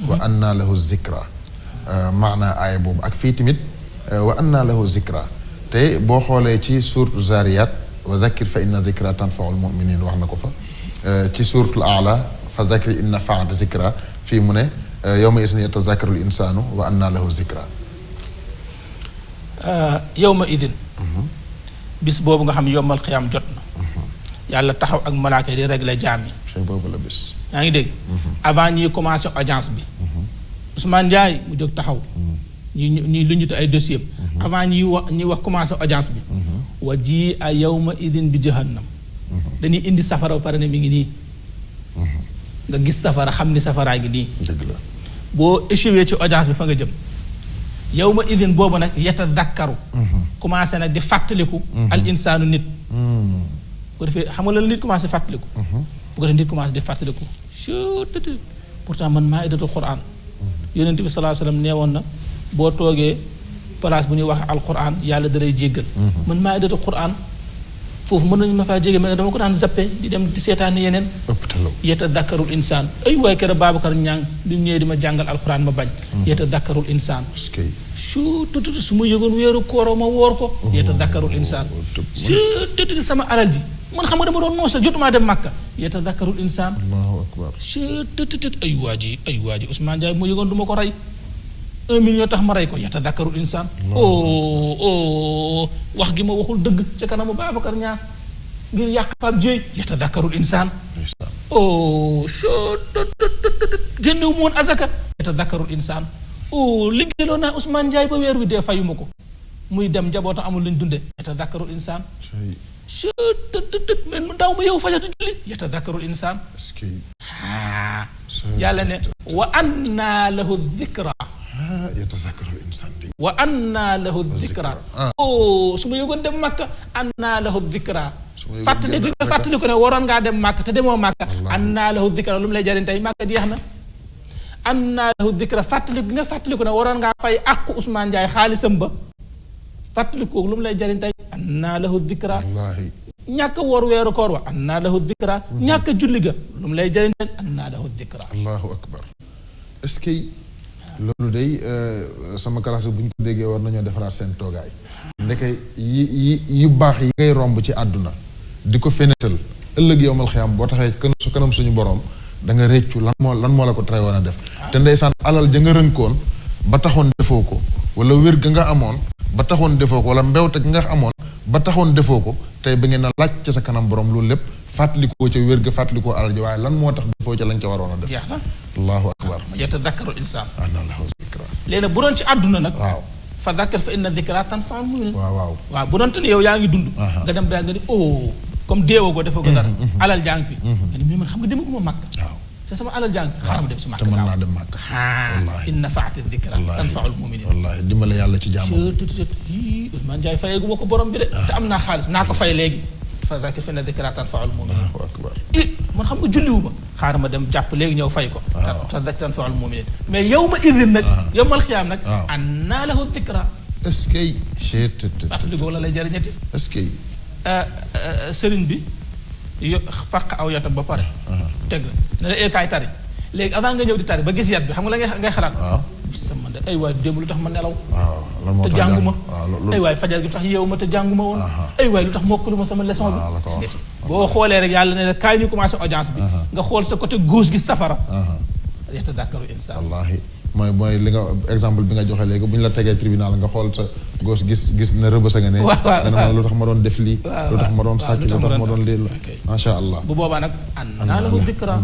wa anna lahu zikra maanaa aaya boobu ak fii tamit wa anna lahu zikra te boo xoolee ci suuratu Zaariyaat wa zakkir fa inna zikra tanfaul muminin wax na ko fa ci suuratul Aala fa zakkir in nafaat zikra fii mu ne yawma idin yatazakkaru l insaanu wa anna lahu zikra yawma idin bis boobu nga xam ne yombal xiyaam jot na yàlla taxaw ak malaaka yi di régler jaam yi boobu la bis yaa ngi dégg avant ñuy commencé audience bi Ousmane Ndiaye mu jóg taxaw ñuy luñutu ay dossier avant ñuy wax commencé audience bi wa ji a yawma idin bi jahannam dañuy indi safara ba pare ne mi ngi nii nga gis safara xam ni safaraa ngi nii dëgg la boo échoué ci audience bi fa nga jëm yawma idin boobu nag yatadakkaru commencé nag di fàttaliku al insaanu nit bu ko defee xam nga la nit commencé fàttaliku bu ko defee nit commencé di fàttaliku pourtant man maa idatul quran yonent bi sallallahu alayhi wasallam nee woon na boo toogee place bu ñuy wax alquran yàlla dalay jéggal man maa idatul quran foofu mën nañu ma faa jéggal mais dama ko daan zappe di dem di seetaani yeneen yatadakkarul insaan ay waay kër Babacar Ñang bi ñëwee di ma jàngal alquran ma bañ yatadakkarul insaan su ma yëgoon weeru kooro ma woor ko yatadakkarul insaan su sama alal ji man xam nga dama doon noosa jotumaa dem Màkka yatadakkarul insaan allahu akbar ay waa ji Ousmane Ndiaye bu ma yëgoon du ma ko rey 1 million tax ma rey ko yatadakkarul insaan wax gi ma waxul dëgg ca kanamu Babacar Ñaa ngir yàq Pape Dieye yatadakkarul insaan jëndewu ma woon azaka yatadakkarul insaan liggéeyloo naa Ousmane Ndiaye ba weer wi dee fayuma ko muy dem njabootam amul luñ dunde yatadakkarul insaan men mu daaw ba yow fajatu julli yatadakkarul insaan yàlla ne wa anna lahu dhikra yatazakkarul insaan wa anna lahu dhikra su ma yëgoon dem Makka anna lahu dhikra fàttali ko ne waroon ngaa dem Makka te demoo Makka anna lahu dhikra lu mu lay jariñ tey Makka jeex na anna lahu dhikra fàttali nga fàttali ko ne waroon ngaa fay àqu Ousmane Ndiaye xaalisam ba fàttali ko lu mu lay jariñ tey anna lahu dhikra ñàkk a woor weeru koor wa anna lahu dhikra ñàkk a julli ga lu mu lay jariñ tey anna lahu dhikra allahu akbar est-ce que loolu day sama classe bu ñu ko déggee war nañoo defaraat seen toogaay ndeke yu baax yi ngay romb ci àdduna di ko fenetal ëllëg yowmal xiyaam boo taxee su kanam suñu boroom da nga réccu lan moo la ko tere woon a def te ndeysaan alal ja nga rënkoon ba taxoon defoo ko wala wér ga nga amoon ba taxoon defoo ko wala mbewte ga nga amoon ba taxoon defoo ko tey ba ngeen a laaj ca sa kanam borom loolu lépp fàttalikoo ca wér ga fàttalikoo alal ji waaye lan moo tax defoo ca lañ ca waroon a def allahu akbar yatadakkarul insaan anna lahu zikra léegi nag bu doon ci àdduna nag waaw fa dakkar fa inna zikra tanfa'ul mu'minin waaw bu doon te ne yow yaa ngi dund nga dem ba nga ni comme déewoo ko defoo ko dara alal jaa ngi fi nga ni mais man xam nga demaguma Makka waaw te sama alal jaa ngi fi xaaral ma dem si Makka te mën naa dem Makka wallaahi in nafaati zikra tanfa'ul mu'minin wallaahi dimbale yàlla ci jaamu Ousmane Ndiaye fayeeguma ko borom bi de te am naa xaalis naa ko fay léegi fa dakkar fa inna zikra tanfa'ul mu'minin man xam nga julliwuma xaaral ma dem jàpp léegi ñëw fay ko fa dakkar tanfa'ul mu'minin mais yawma idin nag yawmal xiyaam nag anna lahu zikra est-ce que fàttali ko la lay jëriñati est-ce que sëriñ bi fàq aw yatam ba pare teg ne la eekaay tari léegi avant nga ñëw di tari ba gis yat bi xam nga la ngay xalaat sama de ay waay démb lu tax ma nelaw te jànguma ay waay fajar gi lu tax yeewu ma te jànguma woon ay waay lu tax mokkalu ma sama leçon bi boo xoolee rek yàlla ne la kaay ñu commencé audience bi nga xool sa côté gauche gi safara yatadakkaru insaan wallaahi mooy li nga exemple bi nga joxe léegi bu ñu la tegee tribunal nga xool sa gauche gis ne rëbës nga ne nga ne ma lu tax ma doon def lii lu tax ma doon sàcc lu tax ma doon lii macha allah bu boobaa nag anna lahu zikra